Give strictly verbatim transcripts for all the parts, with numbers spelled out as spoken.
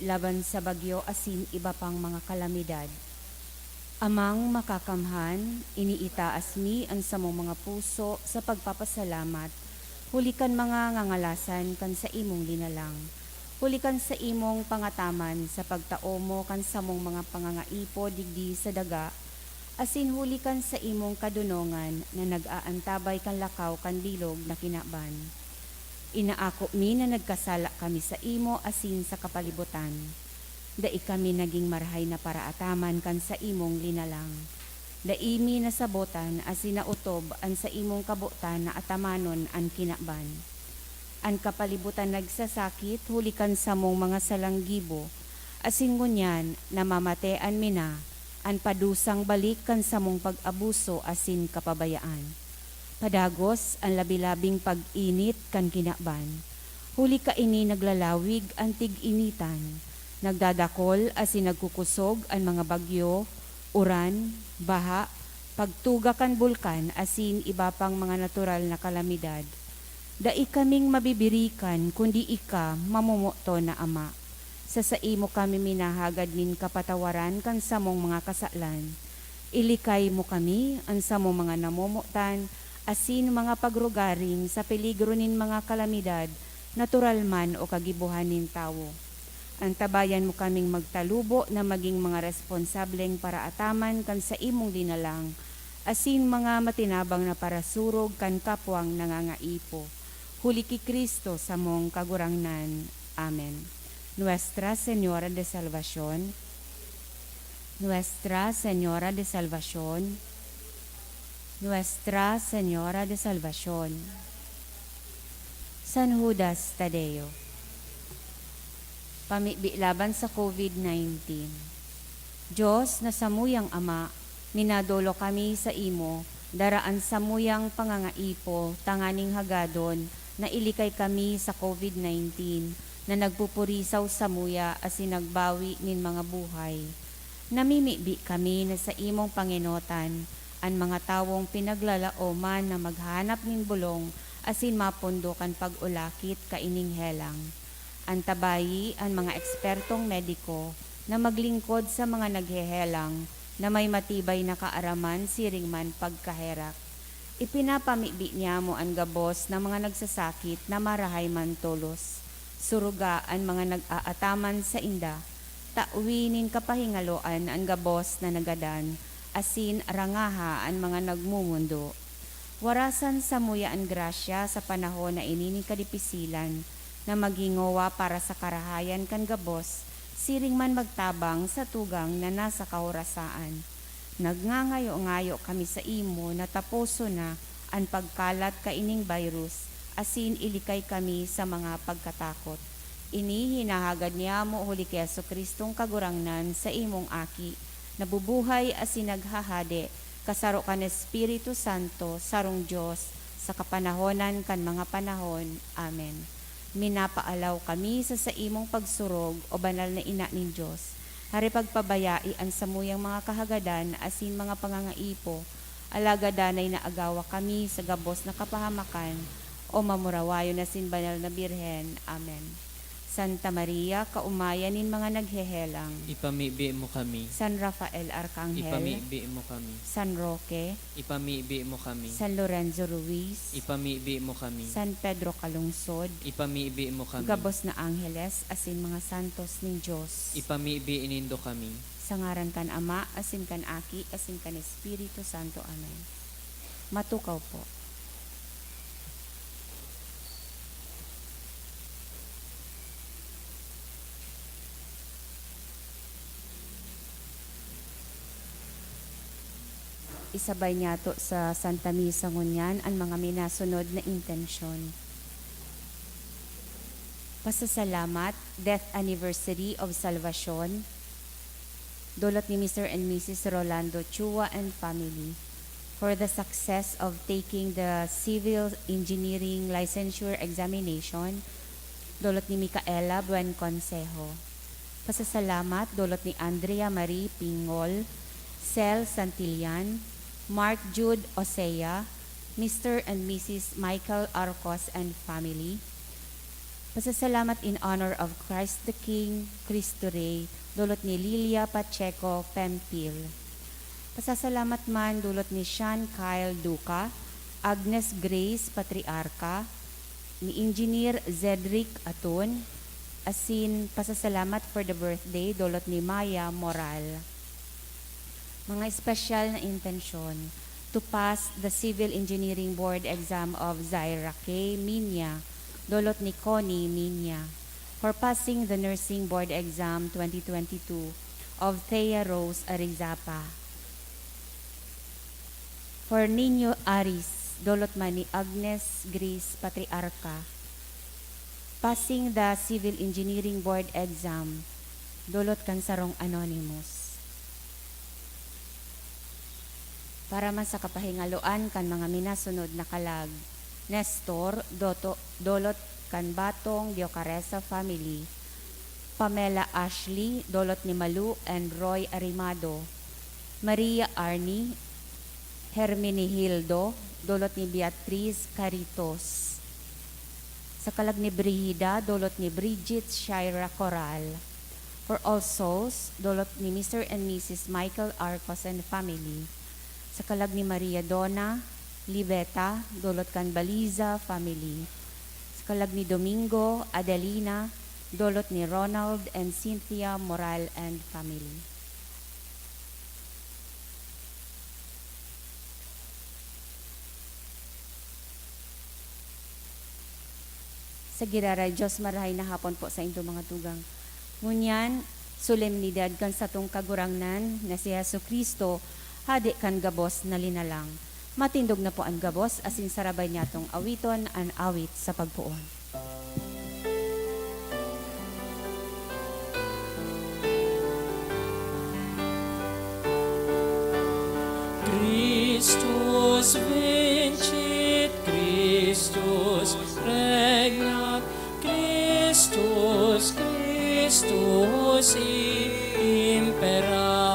laban sa bagyo asin iba pang mga kalamidad. Amang Makakamhan, iniitaas mi an samong mga puso sa pagpapasalamat huli kan mga ngangalasan kan saimong linalang, huli kan saimong pangataman sa pagtao mo kan samong mga pangangaipo digdi sa daga, asin huli kan saimong kadonongan na nag-aantabay kan lakaw kan bilog na kinaban. Inaako mi na nagkasala kami saimo asin sa kapalibutan. Dai kami nagin marahay na paraataman kan saimong linalang. Dai mi nasabotan asin naotob an saimong kabotan na atamanon an kinaban. An kapalibutan nagsasakit huli kan samong mga salang gibo, asin ngunyan namamatean mi na an padusang balik kan samong pag-abuso asin kapabayaan. Padagos an labi-labing pag-init kan kinaban, huli kaini naglalawig an tig-initan, nagdadakol asin nagkukusog an mga bagyo, uran, baha, pagtuga kan bulkan asin iba pang mga natural na kalamidad. Dai kaming mabibirikan kundi ika, mamomoton na Ama. Sa saimo kami minahagad nin kapatawaran kan samong mga kasalan. Ilikay mo kami, an samong mga namomotan, asin mga pagrugaring sa peligro nin mga kalamidad, natural man o kagibohan nin tawo. Antabayan mo kaming magtalubo na magin mga responsableng paraataman kan saimong linalang, asin mga matinabang na parasurog kan kapwang nangangaipo. Huli ki Cristo samong Kagurangnan. Amen. Nuestra Señora de Salvacion, Nuestra Señora de Salvacion, Nuestra Señora de Salvacion. San Judas Tadeo. Pamibi laban sa COVID nineteen. Dios na samuyang Ama, minadolo kami saimo, dara an samuyang pangangaipo tanganing hagadon na ilikay kami sa COVID nineteen na nagpupurisaw samuya asin nagbawi nin mga buhay. Namimibi kami na saimong pangenotan an mga tawong pinaglalaoman na maghahanap nin bolong asin mapondo kan pag-ulakit kaining helang. Antabayi an mga ekspertong mediko na maglingkod sa mga naghehelang na may matibay na kaaraman siring man pagkaherak. Ipinapamibi niyamo an gabos na mga nagsasakit na marahay man tolos. Suruga an mga nag-aataman sainda. Tawi nin kapahingaloan an gabos na nagadan, asin rangaha an mga nagmomondo. Warasan samuya an grasya sa panahon na ini nin kadipisilan, na maghingowa para sa karahayan kan gabos, siring man magtabang sa tugang na nasa kahorasaan. Nagngangayo-ngayo kami saimo na taposon na an pagkalat kaining virus, asin ilikay kami sa mga pagkatakot. Ini hinahagad niyamo huli ki Jesu-Cristong Kagurangnan, saimong Aki, nabubuhay asin naghahade, kasaro kan Espiritu Santo, sarong Dios, sa kapanahonan kan mga panahon. Amen. Minapaalaw kami sa saimong pagsurog, o banal na Ina nin Dios. Hari pagpabayai an samuyang mga kahagadan asin mga pangangaipo, alagad danay na agawa kami sa gabos na kapahamakan, o mamurawayon asin banal na Birhen. Amen. Santa Maria, kaomayan nin mga naghehelang. Ipamibi mo kami. San Rafael Arkanghel. Ipamibi mo kami. San Roque. Ipamibi mo kami. San Lorenzo Ruiz. Ipamibi mo kami. San Pedro Calungsod. Ipamibi mo kami. Gabos na angheles asin mga santos nin Dios. Ipamibi nindo kami. Sa ngaran kan Ama, asin kan Aki, asin kan Espiritu Santo. Amen. Matukaw po. Isabay niyato sa Santa Misa ngunyan an mga minasunod na intensyon. Pasasalamat, Death Anniversary of Salvacion, dulot ni Mister and Missus Rolando Chua and family, for the success of taking the Civil Engineering Licensure Examination, dulot ni Micaela Buen Consejo. Pasasalamat, dulot ni Andrea Marie Pingol, Cel Santillan, Mark Jude Osea, Mister and Missus Michael Arcos and family. Pasasalamat in honor of Christ the King, Cristo Rey, dulot ni Lilia Pacheco Pempil. Pasasalamat man dulot ni Sean Kyle Duca, Agnes Grace Patriarca, ni Engineer Zedric Atun, asin pasasalamat for the birthday dulot ni Maya Moral. Mga espesyal na intensyon: to pass the Civil Engineering Board Exam of Zaira K. Minya, dulot ni Connie Minya. For passing the Nursing Board Exam twenty twenty-two of Thea Rose Arizapa. For Nino Aris, dulot man ni Agnes Grace Patriarca. Passing the Civil Engineering Board Exam, dulot kan sarong anonymous. Para man sa kapahingaloan kan mga minasunod na kalag: Nestor, doto-, dulot kan Batong Diocaresa family; Pamela Ashley, dulot ni Malu and Roy Arimado; Maria Arnie, Herminihildo, dulot ni Beatriz Caritos; sa kalag ni Brigida, dulot ni Bridget Shaira Coral; For All Souls, dulot ni Mister and Missus Michael Arcos and family; sa kalag ni Maria Dona Libeta, dulot kan Baliza family; sa kalag ni Domingo Adelina, dulot ni Ronald and Cynthia Moral and family. Sa giraray Dios, marahay na hapon po saindo, mga tugang. Ngunyan, solemnidad kan satong Kagurangnan na si Jesu-Cristo, Hade kan gabos na linalang. Matindog na po an gabos asin sarabay niyatong awiton an awit sa pagpoon. Christus vincit, Christus regnat, Christus, Christus imperat.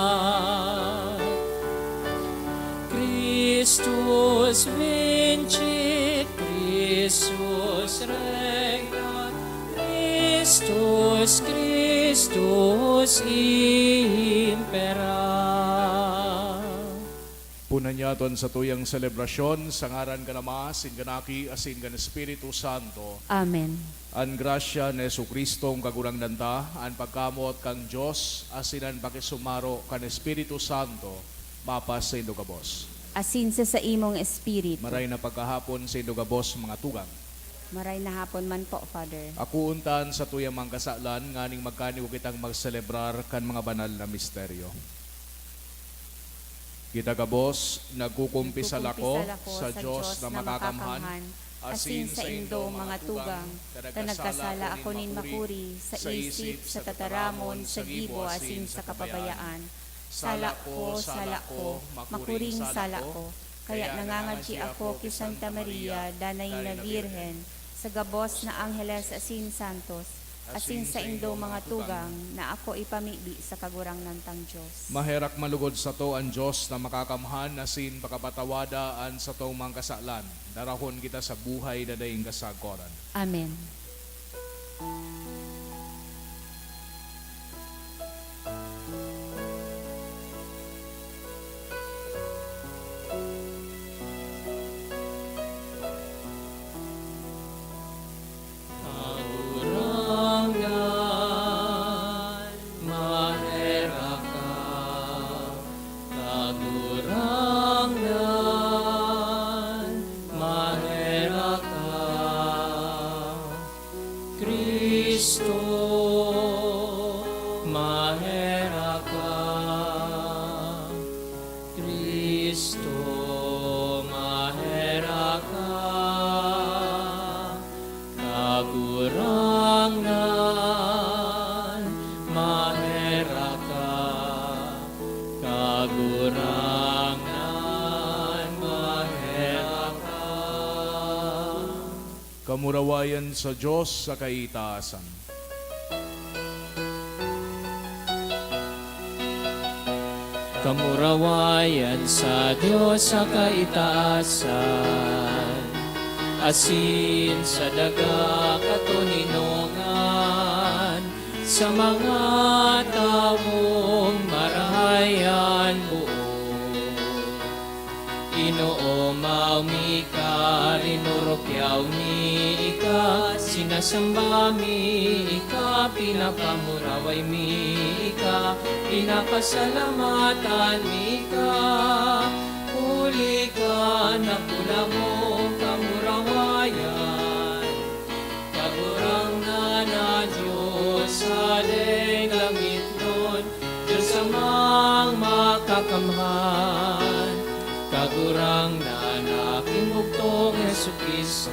Christus vincit, Christus regnat, Christus, Christus imperat. Punan niyato an satuyang selebrasyon, sa ngaran kan Ama, asin kan Aki, asin kan Espiritu Santo. Amen. An grasya ni Jesu-Cristong Kagurangnan ta, an pagkamoot kan Dios, asin an pakisumaro kan Espiritu Santo, mapasaindo gabos. Asin sa saimong espiritu. Maray na pagkahapon saindo gabos, mga tugang. Maray na hapon man po, Father. Akoon ta an satuyang mga kasalan nganing magkanigo kitang magselebrar kan mga banal na misteryo. Kita gabos, nagkukumpisal ako sa Dios na makakamhan, asin saindo, mga tugang, ta nagkasala ako nin makuri, sa isip, sa tataramon, sa gibo, asin sa kapabayaan. Sala ko, sala ko, makuring sala ko. Kaya nangangadyi ako ki Santa Maria, danay na Birhen, sa gabos na angheles asin santos, asin saindo, mga tugang, na ako ipamibi sa Kagurangnan tang Dios. Maherak man lugod sato an Dios na makakamhan asin pakapatawada an satong mga kasalan. Darahon kita sa buhay na daing kasagkoran. Amen. Kagurangnan, maherak ka. Kagurangnan, maherak ka. Cristo, maherak ka. Cristo, maherak ka. Kagurangnan, maherak ka. Kagurangnan, maherak ka. Kamurawayan sa Dios sa kaitaasan. Kamurawayan sa Dios sa kaitaasan. asin sa daga katoninongan, sa mga tawong marahay an boot. Inoomaw mi ika, rinurukyaw mi ika, sinasamba mi ika, pinapamuraway mi ika, pinapasalamatan mi ika, huli kan dakula mong kamurawayan. Kagurangnan na Dios, Hadeng langitnon, Dios Amang makakamhan, Kagurangnan na aking bugtong Jesu-Cristo,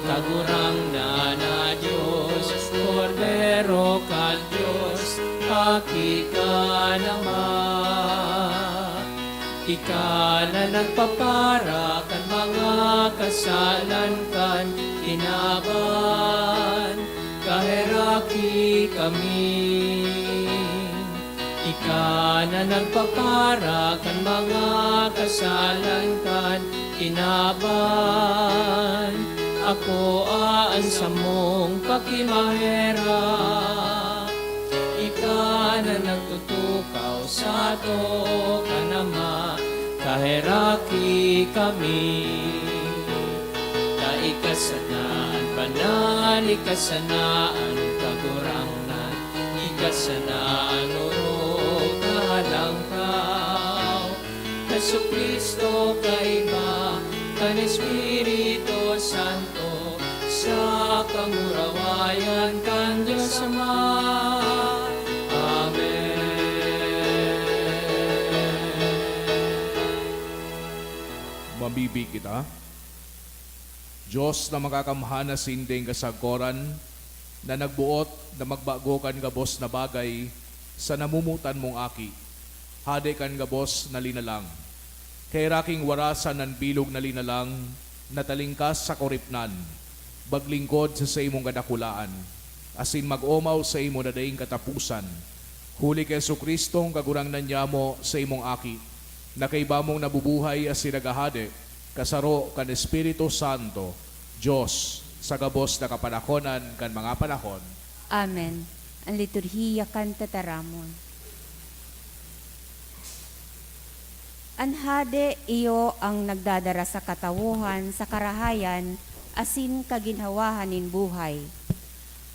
Kagurangnan na Dios, Kordero kan Dios, Aki kan Ama. Ika na nagpapara kan mga kasalan kan kinaban, kaheraki kami. Ika na nagpapara kan mga kasalan kan kinaban, akoa an samong pakimaherak. Ika na nagtutukaw sato kan Ama, kaheraki kami. Ta ika sana an banal, ika sana an kagurangnan, ika sana an orog kahalangkaw. Jesu-Cristo, kaiba kan Espiritu Santo, sa kamurawayan kan Dios Ama. Amen. Mabibi kita. Dios na makakamhan asin daing kasagkoran, na nagboot na magbago kan gabos na bagay sa namomotan mong Aki, Hade kan gabos na linalang. Kaheraki nin warasan an bilog na linalang na talingkas sa kuripnan, maglingkod sa saimong kadakulaan, asin mag-omaw saimo na daing kataposan, huli ki Jesu-Cristong Kagurangnan nyamo, saimong Aki, na kaiba mong nabubuhay asin naghahade, kasaro kan Espiritu Santo, Dios, sa gabos na kapanahonan kan mga panahon. Amen. An liturhiya kan tataramon. An hade iyo an nagdadara sa katawohan sa karahayan asin kaginhawahan nin buhay.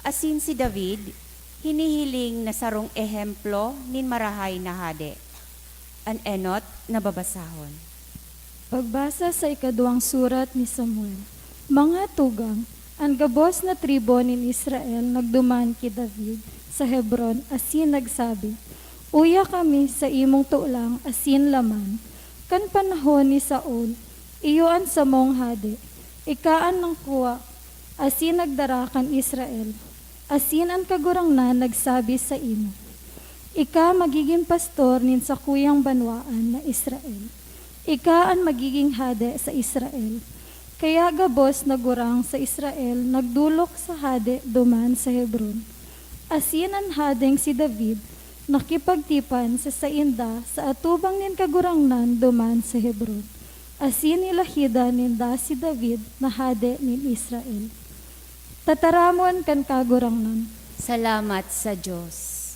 Asin si David, hinihiling na sarong ehemplo nin marahay na hade. An enot na babasahon. Pagbasa sa ikaduwang surat ni Samuel. Mga tugang, an gabos na tribo nin Israel nagduman ki David sa Hebron asin nagsabi, "Uya kami sa imong tolang asin laman. Kan panahon ni Saul, iyo an samong hade. Ika an nangkua asin nagdara kan Israel." Asin an Kagurangnan nagsabi saimo, "Ika magigin pastor nin sakuyang banwaan na Israel. Ika an magigin hade sa Israel." Kaya gabos na gurang sa Israel nagdolok sa hade duman sa Hebron. Asin an hadeng si David nakipagtipan sa sainda sa atubang nin Kagurangnan duman sa Hebron. Asin nilahidan ninda si David na hade nin Israel. Tataramon kan Kagurangnan. Salamat sa Dios.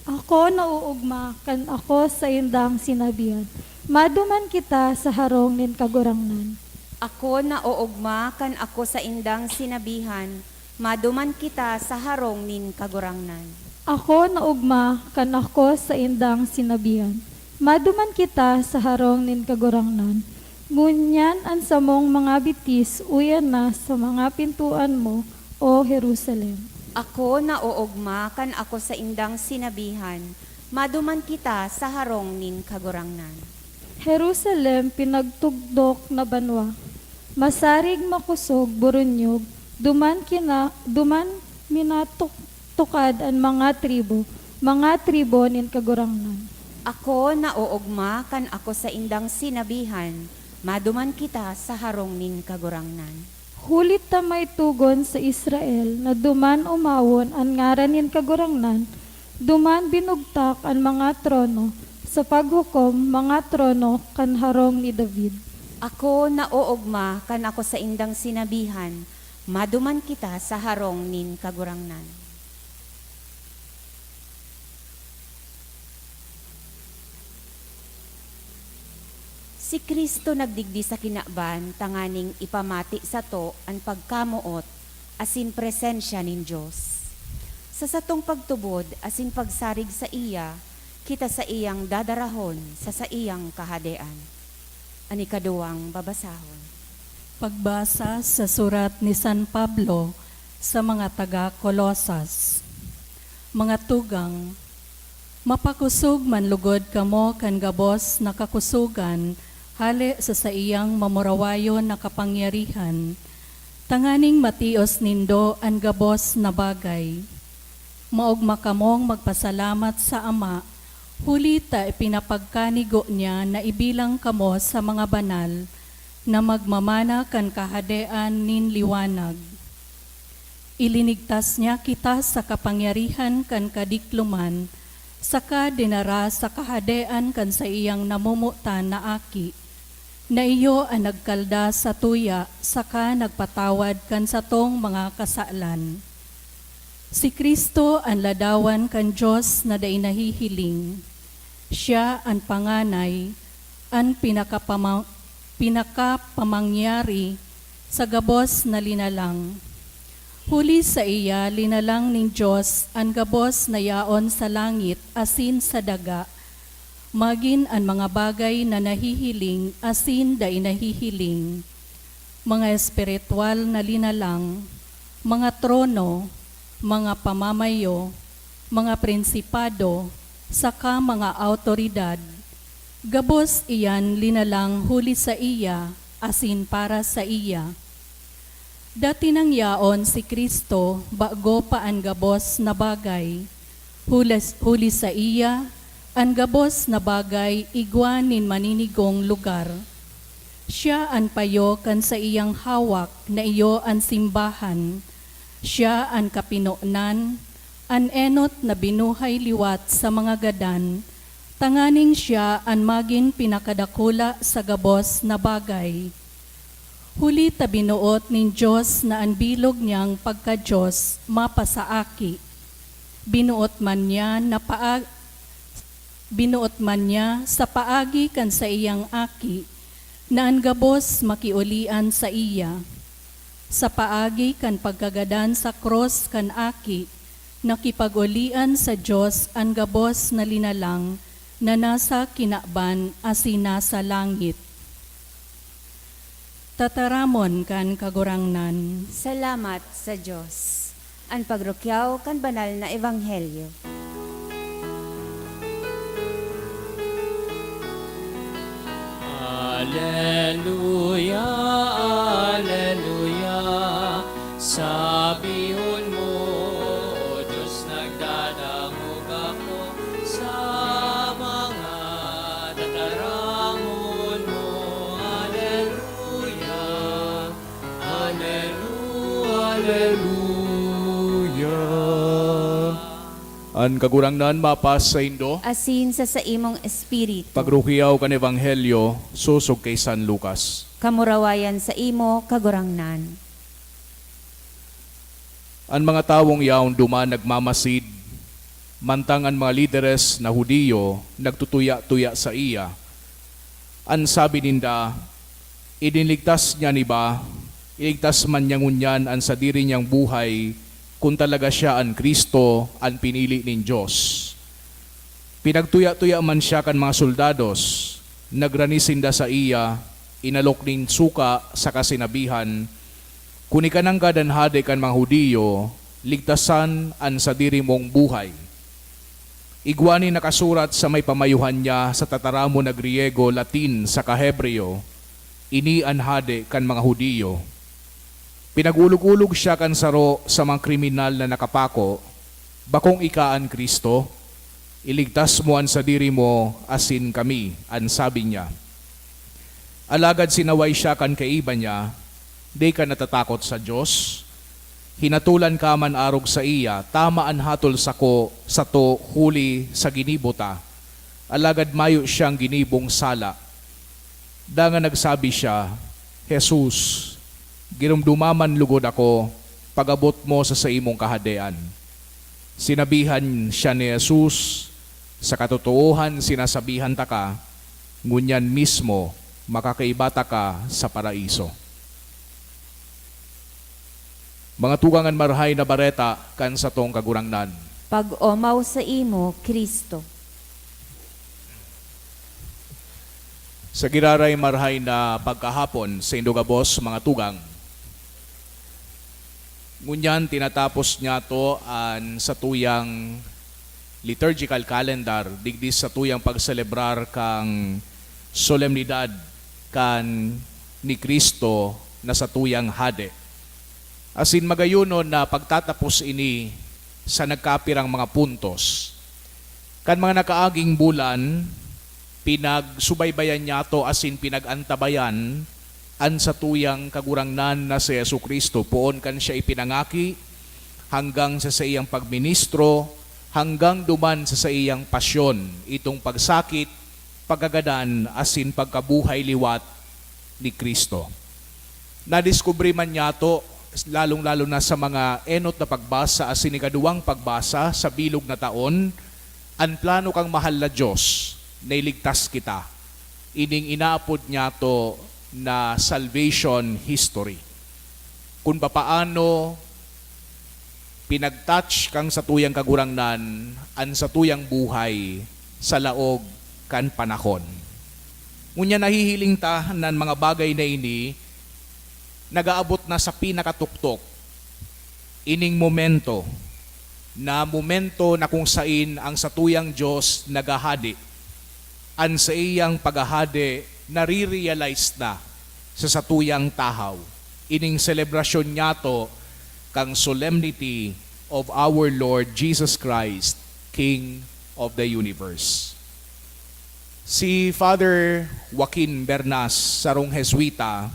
Ako naoogma kan ako saindang sinabihan, "Maduman kita sa harong nin Kagurangnan." Ako naoogma kan ako saindang sinabihan, "Maduman kita sa harong nin Kagurangnan." Ako naogma kan ako saindang sinabihan, "Maduman kita sa harong nin Kagurangnan." Ngunyan an samong mga bitis uyan na sa mga pintoan mo, O Jerusalem. Ako naoogma kan ako saindang sinabihan, "Maduman kita sa harong nin Kagurangnan." Jerusalem, pinagtugdok na banwa, masarig, makosog, boronyog, duman kina-, duman minatuktukad an mga tribo, mga tribo nin Kagurangnan. Ako naoogma kan ako saindang sinabihan, "Maduman kita sa harong nin Kagurangnan." Huli ta may togon sa Israel na duman omawon an ngaran nin Kagurangnan, duman binugtak an mga trono sa paghukom, mga trono kan harong ni David. Ako naoogma kan ako saindang sinabihan, maduman kita sa harong nin Kagurangnan. Si Cristo nagdigdi sa kinaban tanganing ipamati sato an pagkamoot asin presensya nin Dios. Sa satong pagtubod asin pagsarig saiya, kita saiyang dadarahon sa saiyang Kahadean. An ikaduwang babasahon. Pagbasa sa surat ni San Pablo sa mga taga Colosas. Mga tugang, mapakosog man lugod kamo kan gabos na kakosogan hale sa saiyang mamurawayon na kapangyarihan, tanganing matios nindo an gabos na bagay. Maogma kamong magpasalamat sa Ama, huli ta ipinapagkanigo niya na ibilang kamo sa mga banal na magmamana kan Kahadean nin liwanag. Ilinigtas niya kita sa kapangyarihan kan kadikloman, saka dinara sa kahadean kan saiyang namomotan na Aki, na iyo an nagkalda sa tuya saka nagpatawad kan satong mga kasalan. Si Cristo an ladawan kan Dios na dai nahihiling. Siya an panganay, an pinakapama-, pinakapamangyari sa gabos na linalang. Huli saiya, linalang nin Dios an gabos na yaon sa langit asin sa daga, magin an mga bagay na nahihiling asin dai nahihiling, mga espiritual na linalang, mga trono, mga pamamayo, mga prinsipado, saka mga awtoridad. Gabos iyan linalang huli saiya asin para saiya. Dati nang yaon si Cristo bago pa an gabos na bagay. Hulas-, huli saiya, an gabos na bagay igwa nin maninigong lugar. Siya an payo kan saiyang hawak na iyo an simbahan. Siya an kapinonan, an enot na binuhay liwat sa mga gadan, tanganing siya an magin pinakadakula sa gabos na bagay. Huli ta binuot nin Dios na an bilog niyang pagka-Dios mapasaaki. Binuot man niya na paa-, binuot man niya sa paagi kan saiyang Aki na an gabos makiolian saiya. Sa paagi kan pagkagadan sa krus kan Aki, nakipag-olian sa Dios an gabos na linalang na nasa kinaban asin nasa langit. Tataramon kan Kagurangnan. Salamat sa Dios. An pagrukyaw kan banal na ebanghelyo. Aleluya, aleluya, sabihon mo, O Dios, nagdadangog ako sa mga tataramon mo. Aleluya, alelu-, aleluya. An Kagurangnan mapasa saindo. Asin sa saimong espiritu. Pagrukyaw kan Ebanghelyo sosog kay San Lucas. Kamurawayan saimo, Kagurangnan. An mga tawong yaon duman nagmamasid, mantang an mga lideres na Judio nagtutuya-tuya saiya. An sabi ninda, "Idinligtas niya an iba, iligtas man niya ngunyan an sadiri niyang buhay, kun talaga siya an Cristo, an pinili nin Dios." Pinagtuya-tuya man siya kan mga soldados, nagrani sinda saiya, inalok nin suka saka sinabihan, "Kun ika nanggad an hade kan mga Judio, ligtasan an sadiri mong buhay." Igwa nin nakasurat sa may pamayohan niya sa tataramon na Griego, Latin, saka Hebreo, "Ini an hade kan mga Judio." Pinag-olog-olog siya kan saro sa mga kriminal na nakapako, "Bakong ika an Cristo? Iligtas mo an sadiri mo asin kami," an sabi niya. Alagad sinaway siya kan kaiba niya, "Dai ka natatakot sa Dios? Hinatolan ka man arog saiya, tama an hatol sako, sato, huli sa ginibo ta. Alagad mayo siyang ginibong sala." Dangan nagsabi siya, "Jesus, giromdoma man lugod ako pag-abot mo sa saimong kahadean." Sinabihan siya ni Jesus, "Sa katotoohan sinasabihan taka, ngunyan mismo makakaiba taka sa Paraiso." Mga tugang, an Marahay na Bareta kan satong Kagurangnan. Pag-omaw saimo, Cristo. Sa giraray marahay na pagkahapon saindo gabos, mga tugang. Ngunyan tinatapos niyato an satuyang liturgical calendar digdi satuyang pagselebrar kan solemnidad kan ni Cristo na satuyang Hade. Asin magayonon na pagtatapos ini sa nagkapirang mga puntos. Kan mga nakaaging bulan, pinagsubaybayan niyato asin pinag-antabayan an satuyang Kagurangnan na si Jesu-Cristo, poon kan siya ipinangaki, hanggang sa saiyang pagministro, hanggang duman sa saiyang pasyon, itong pagsakit, pagkagadan, asin pagkabuhay liwat ni Cristo. Nadiskubre man niyato, lalong-lalo na sa mga enot na pagbasa asin ikaduwang pagbasa sa bilog na taon, an plano kan mahal na Dios na iligtas kita. Ining inaapod niyato na salvation history. Kun papaano pinag-touch kan satuyang Kagurangnan an satuyang buhay sa laog kan panahon. Ngunyan nahihiling ta na an mga bagay na ini nag-aabot na sa pinakatuktok, ining momento, na momento na kung sain ang satuyang Dios naghahade. An saiyang paghahade nare-realize na sa satuyang tahaw. Ining selebrasyon niyato kan Solemnity of our Lord Jesus Christ, King of the Universe. Si Father Joaquin Bernas, sarong Jesuita,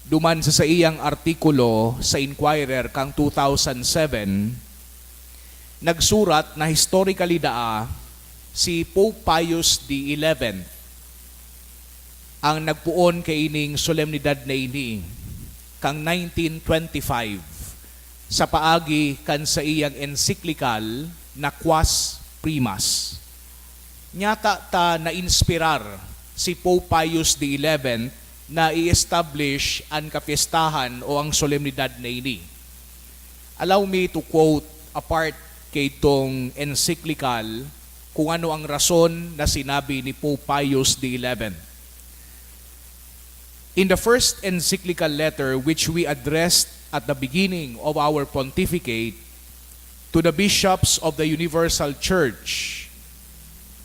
duman sa saiyang artikulo sa Inquirer kan two thousand seven, nagsurat na historically daa si Pope Pius the eleventh ang nagpoon kaining solemnidad na ini kan nineteen twenty-five sa paagi kan saiyang ensiklikal na Quas Primas. Nyata ta nainspirar si Pope Pius the eleventh na i-establish an kapyestahan o ang solemnidad na ini. Allow me to quote a part kaitong encyclical kung ano ang rason na sinabi ni Pope Pius the eleventh. In the first encyclical letter, which we addressed at the beginning of our pontificate to the bishops of the Universal Church,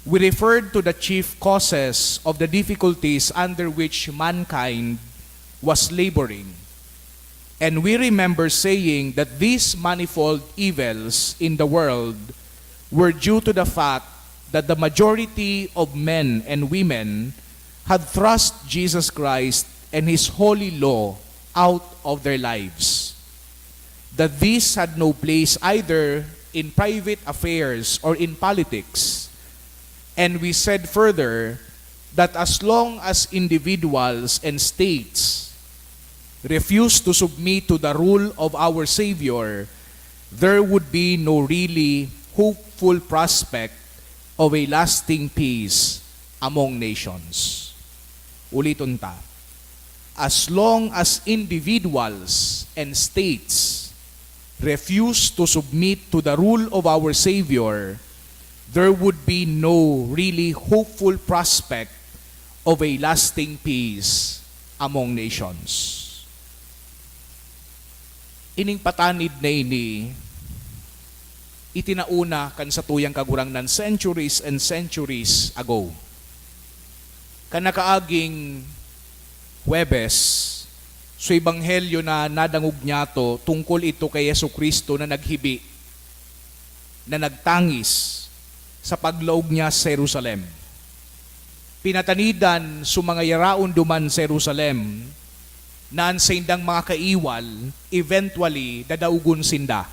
we referred to the chief causes of the difficulties under which mankind was laboring. And we remember saying that these manifold evils in the world were due to the fact that the majority of men and women had thrust Jesus Christ and His holy law out of their lives. That this had no place either in private affairs or in politics. And we said further that as long as individuals and states refuse to submit to the rule of our Savior, there would be no really hopeful prospect of a lasting peace among nations. Uliton ta, as long as individuals and states refuse to submit to the rule of our Savior, there would be no really hopeful prospect of a lasting peace among nations. Ining patanid na ini, itinauna kan satuyang Kagurangnan centuries and centuries ago. Kan nakaaging Huwebes, sa Ebanghelyo na nadangog niyato, tungkol ito kay Jesu-Cristo na naghibi, na nagtangis sa paglaog niya sa Jerusalem. Pinatanidan sa mga yaraon duman sa Jerusalem na an saindang mga kaiwal, eventually, dadaogon sinda.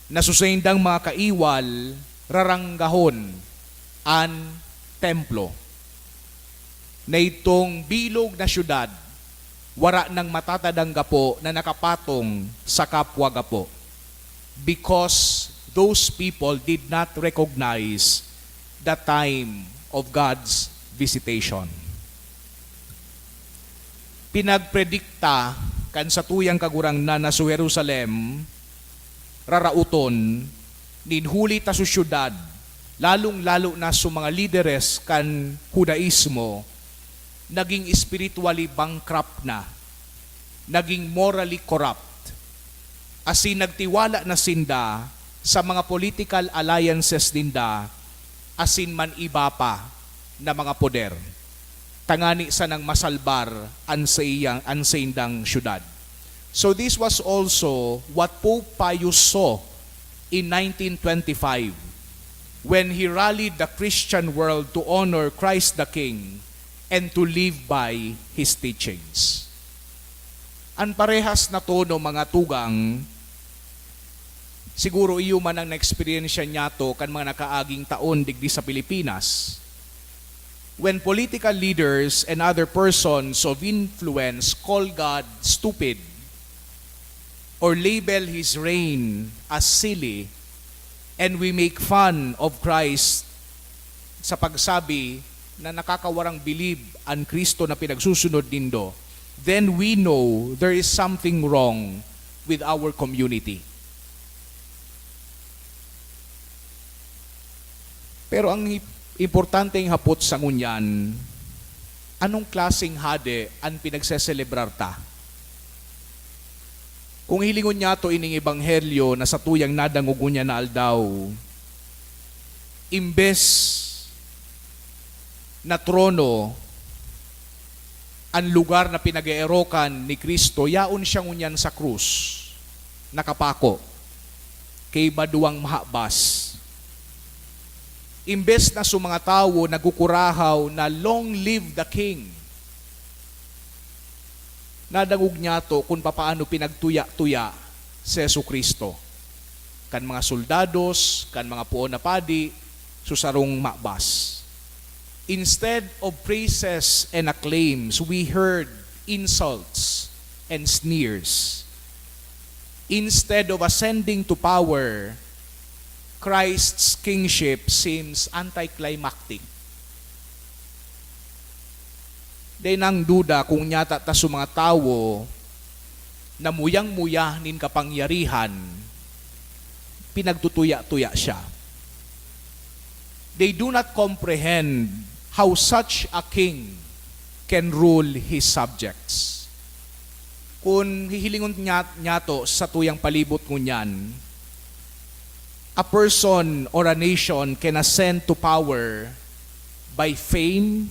Na sa saindang mga kaiwal, raranggahon an templo. na itong bilog na syudad wara nang matatadang gapo na nakapatong sa kapwa gapo, because those people did not recognize the time of God's visitation. Pinagpredikta kan satuyang Kagurangnan na si Jerusalem rarauton nin huli ta su syudad, lalong-lalo na su mga lideres kan Judaismo, naging spiritually bankrupt na, naging morally corrupt, asin nagtiwala na sinda sa mga political alliances ninda asin man iba pa na mga poder, tangani sanang masalbar an saiyang, an saindang syudad. So this was also what Pope Pius saw in nineteen twenty-five, when he rallied the Christian world to honor Christ the King and to live by his teachings. An parehas na tono, mga tugang, siguro iyo man an naeksperyensya niyato kan mga nakaaging taon digdi sa Pilipinas, when political leaders and other persons of influence call God stupid or label His reign as silly, and we make fun of Christ sa pagsabi na nakakawarang bilib an Kristo na pinagsusunod nindo, then we know there is something wrong with our community. Pero ang hip-, importanteng hapot sa ngunyan, anong klaseng hade an pinagseselebrar ta? Kung hilingon niyato ining ebanghelyo na satuyang nadangog ngunyan na aldaw, imbes na trono an lugar na pinag-eerokan ni Cristo, yaon siya ngunyan sa krus, nakapako, kaiba duwang mahabas. Imbes na su mga tawo nagkukurahaw na, "Long live the King!" Nadangog niyato kun papaano pinagtuya-tuya si Jesu-Cristo kan mga soldados, kan mga poon na padi, su sarong mabas. Instead of praises and acclaims, we heard insults and sneers. Instead of ascending to power, Christ's kingship seems anticlimactic. Dai nang duda kung nyata ta su mga tawo na muyang-muya nin kapangyarihan, pinagtutuya-tuya siya. They do not comprehend how such a king can rule his subjects. Kun hihilingon nya-, niyato sa satuyang palibot ngunyan, a person or a nation can ascend to power by fame,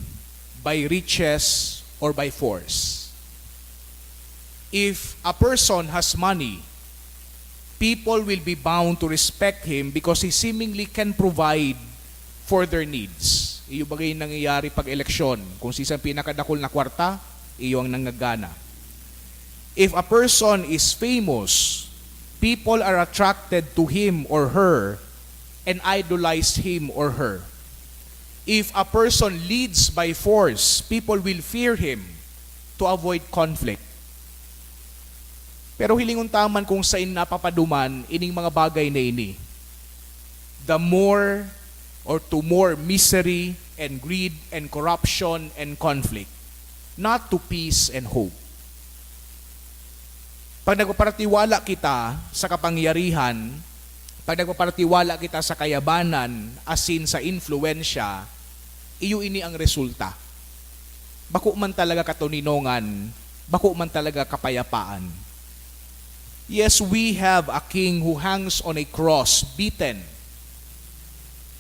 by riches, or by force. If a person has money, people will be bound to respect him because he seemingly can provide for their needs. Iyo bagay nangyayari pag eleksyon, kung sisan pinakadakul na kwarta, iyo ang nangagana. If a person is famous, people are attracted to him or her and idolize him or her. If a person leads by force, people will fear him to avoid conflict. Pero hilingon ta man kung sain napapaduman ining mga bagay na ini. The more or to more misery and greed and corruption and conflict, not to peace and hope. Pag nagpaparatiwala kita sa kapangyarihan, pag nagpaparatiwala kita sa kayabanan, asin sa influensya, iyo ini ang resulta. Bako man talaga katoninongan, bako man talaga kapayapaan. Yes, we have a king who hangs on a cross, beaten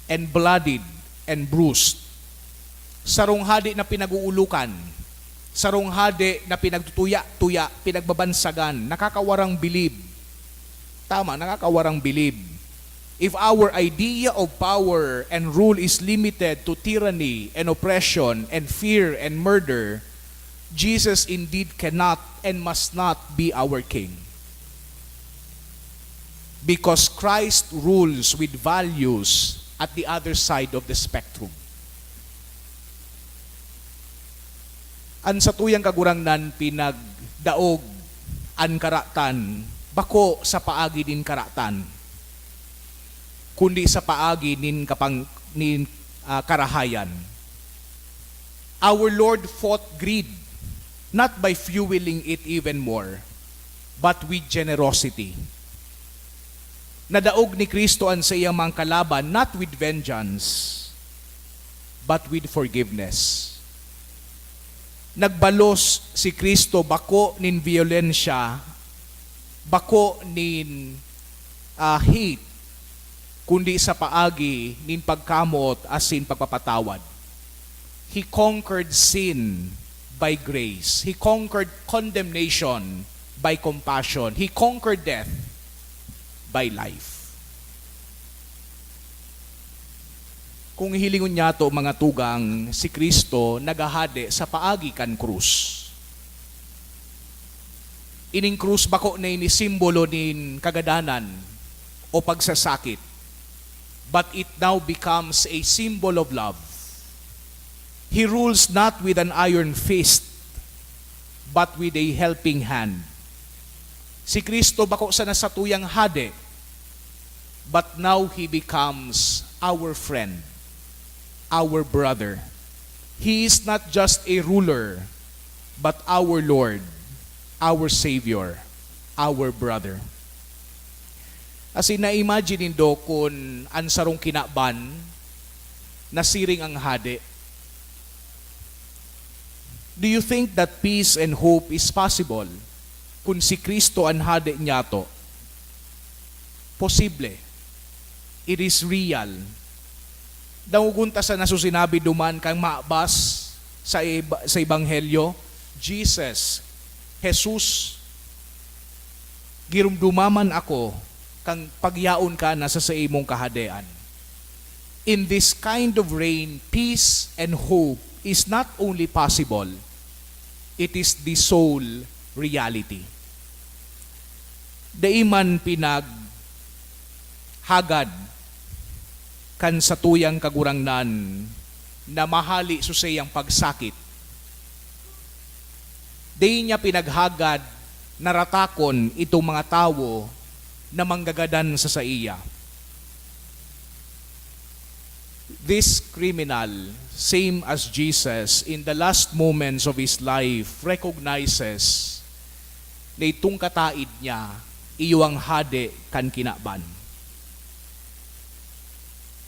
and bloodied and bruised. Sarong hade na pinag-uulukan, sarong hade na pinagtutuya-tuya, pinagbabansagan, nakakawarang bilib. Tama, nakakawarang bilib. If our idea of power and rule is limited to tyranny and oppression and fear and murder, Jesus indeed cannot and must not be our king. Because Christ rules with values at the other side of the spectrum. An satuyang Kagurangnan pinagdaog an karatan, bako sa paagi nin karatan, kundi sa paagi nin kapang-, nin, ah, karahayan. Our Lord fought greed, not by fueling it even more, but with generosity. Nadaog ni Cristo an saiyang mga kalaban, not with vengeance, but with forgiveness. Nagbalos si Cristo bako nin biyolensya, bako nin, ah, hate, kundi sa paagi nin pagkamoot asin pagpapatawad. He conquered sin by grace. He conquered condemnation by compassion. He conquered death by life. Kung hilingon niyato, mga tugang, si Cristo naghahade sa paagi kan krus. Ining krus bako na ini simbolo nin kagadanan o pagsasakit, but it now becomes a symbol of love. He rules not with an iron fist, but with a helping hand. Si Cristo bako sana satuyang hade, but now he becomes our friend, our brother. He is not just a ruler, but our Lord, our Savior, our brother. Asin na-imagine nindo kun an sarong kinaban nasiring an hade. Do you think that peace and hope is possible kun si Cristo an hade niyato? Posible. It is real. Dangogon ta sana so sinabi duman kan mabas sa eb-, sa Ebanghelyo, Jesus, Jesus, giromdoma man ako kan pagyaon ka na sa saimong kahadean. In this kind of reign, peace and hope is not only possible, it is the sole reality. Dai man pinaghagad kan satuyang Kagurangnan na mahale sa saiyang pagsakit. Dai niya pinaghagad na ratakon itong mga tawo na manggagadan sa saiya. This criminal, same as Jesus, in the last moments of his life, recognizes na itong kataid niya, iyo ang hade kan kinaban.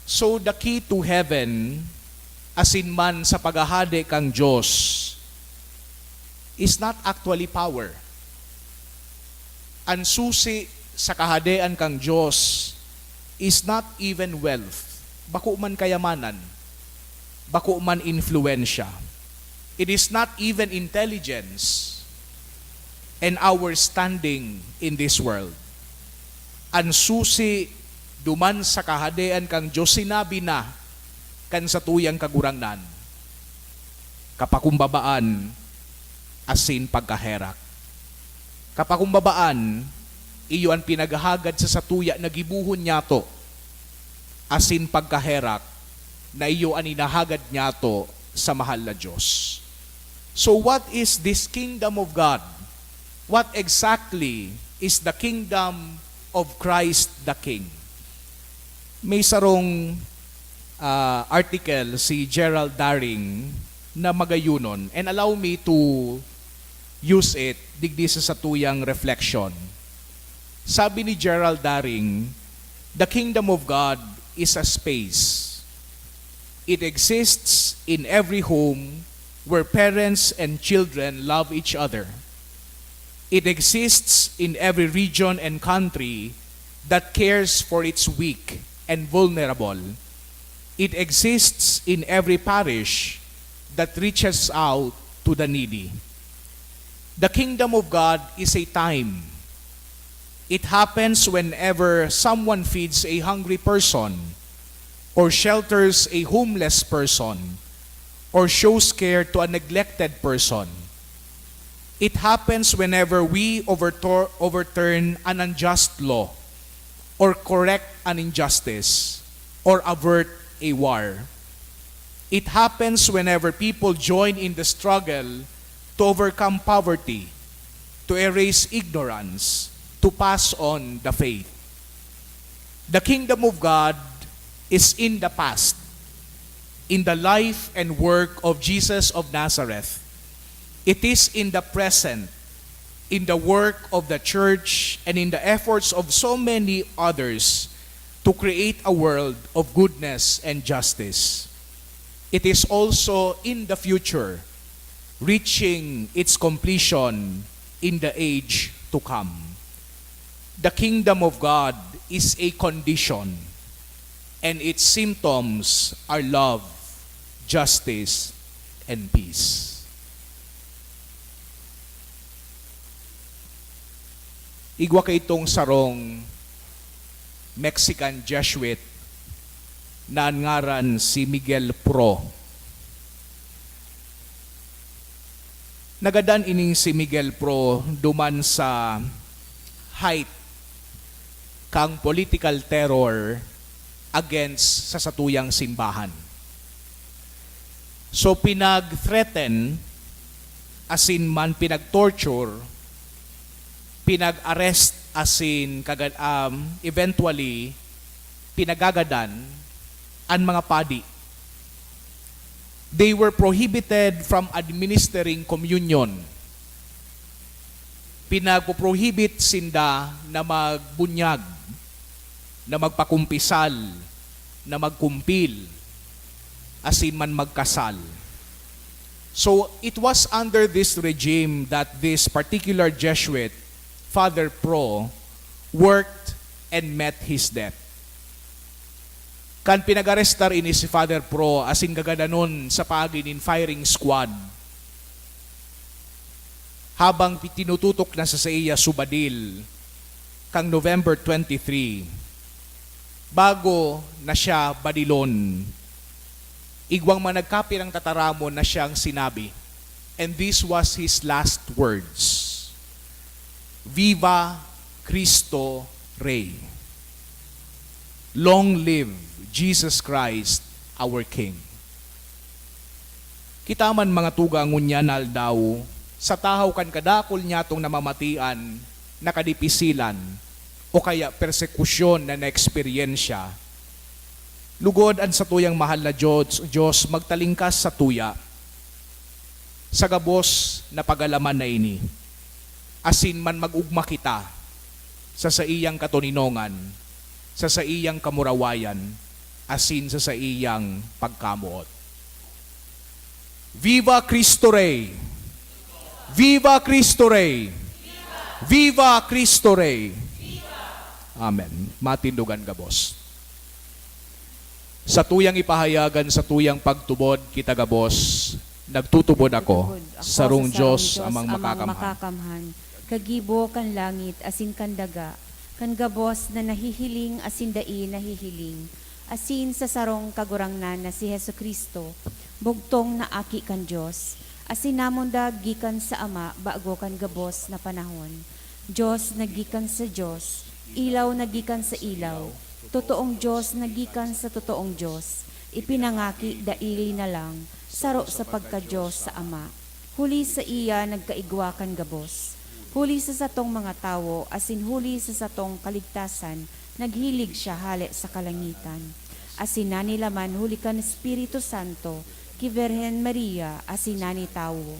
So, the key to heaven, asin man sa paghahade kan Dios, is not actually power. An susi sa kahadean kan Dios is not even wealth, bako man kayamanan, bako man influensya. It is not even intelligence and our standing in this world. An susi duman sa kahadean kan Dios sinabi na kan satuyang Kagurangnan, kapakumbabaan asin pagkaherak. Kapakumbabaan, iyo an pinaghahagad sa satuya na gibohon niyato, asin pagkaherak na iyo an inahagad niyato sa mahal na Dios. So what is this kingdom of God? What exactly is the kingdom of Christ the King? May sarong, ah, article si Gerald Daring na magayonon, and allow me to use it digdi sa satuyang reflection. Sabi ni Gerald Daring, "The kingdom of God is a space. It exists in every home where parents and children love each other. It exists in every region and country that cares for its weak and vulnerable. It exists in every parish that reaches out to the needy." The kingdom of God is a time. It happens whenever someone feeds a hungry person, or shelters a homeless person, or shows care to a neglected person. It happens whenever we overtor-, overturn an unjust law, or correct an injustice, or avert a war. It happens whenever people join in the struggle to overcome poverty, to erase ignorance, to pass on the faith. The kingdom of God is in the past, in the life and work of Jesus of Nazareth. It is in the present, in the work of the church, and in the efforts of so many others to create a world of goodness and justice. It is also in the future, reaching its completion in the age to come. The kingdom of God is a condition, and its symptoms are love, justice, and peace. Igwa kaitong sarong Mexican Jesuit na an ngaran si Miguel Pro. Nagadan ining si Miguel Pro duman sa height kang political terror against sa satuyang simbahan. So, pinag-threaten, asin man pinag-torture, pinag-arrest, asin kaga-, um, eventually, pinagagadan an mga padi. They were prohibited from administering communion. Pinagpo-prohibit sinda na magbunyag, na magpakumpisal, na magkumpil, asin man magkasal. So, it was under this regime that this particular Jesuit, Father Pro, worked and met his death. Kan pinag-arestar ini si Father Pro asin gagadanon sa paagi nin firing squad, habang pi-, tinututok na sa saiya subadil kang November twenty-three, bago na siya badilon, igwang man nagkapirang tataramon na siyang sinabi, and this was his last words, "Viva Cristo Rey! Long live Jesus Christ, our King!" Kita man, mga tugang, ngunyan na aldaw, sa tahaw kan kadakul niyatong namamatian na kadipisilan o kaya persekusyon na naeksperyensya, lugod an satuyang mahal na Dios, Dios magtalingkas satuya sa gabos na pag-alaman na ini, asin man mag-ugma kita sa saiyang katoninongan, sa saiyang kamurawayan, asin sa saiyang pagkamoot. Viva Cristo Rey! Viva Cristo Rey! Viva Cristo Rey! Amen. Matindogan gabos. Satuyang ipahayag an satuyang pagtubod, kita gabos, nagtutubod ako, Nagtutubod ako sa sarong sa sarong Dios Dios Amang Amang Makakamhan. Makakamhan, kagibo kan langit asin kan daga, kan gabos na nahihiling asin dai nahihiling, asin sa sarong Kagurangnan na si Jesu-Cristo, bugtong na Aki kan Dios, asin namundag gikan sa Ama bago kan gabos na panahon. Dios na gikan sa Dios, ilaw na gikan sa ilaw, totoong Dios na gikan sa totoong Dios, ipinangaki dai linalang, saro sa pagka-Dios sa Ama. Huli saiya nagkaigwa kan gabos. Huli sa satong mga tawo asin huli sa satong kaligtasan, naghilig siya hale sa kalangitan. Asin nanilaman huli kan Espiritu Santo ki Birhen Maria asin nanitawo.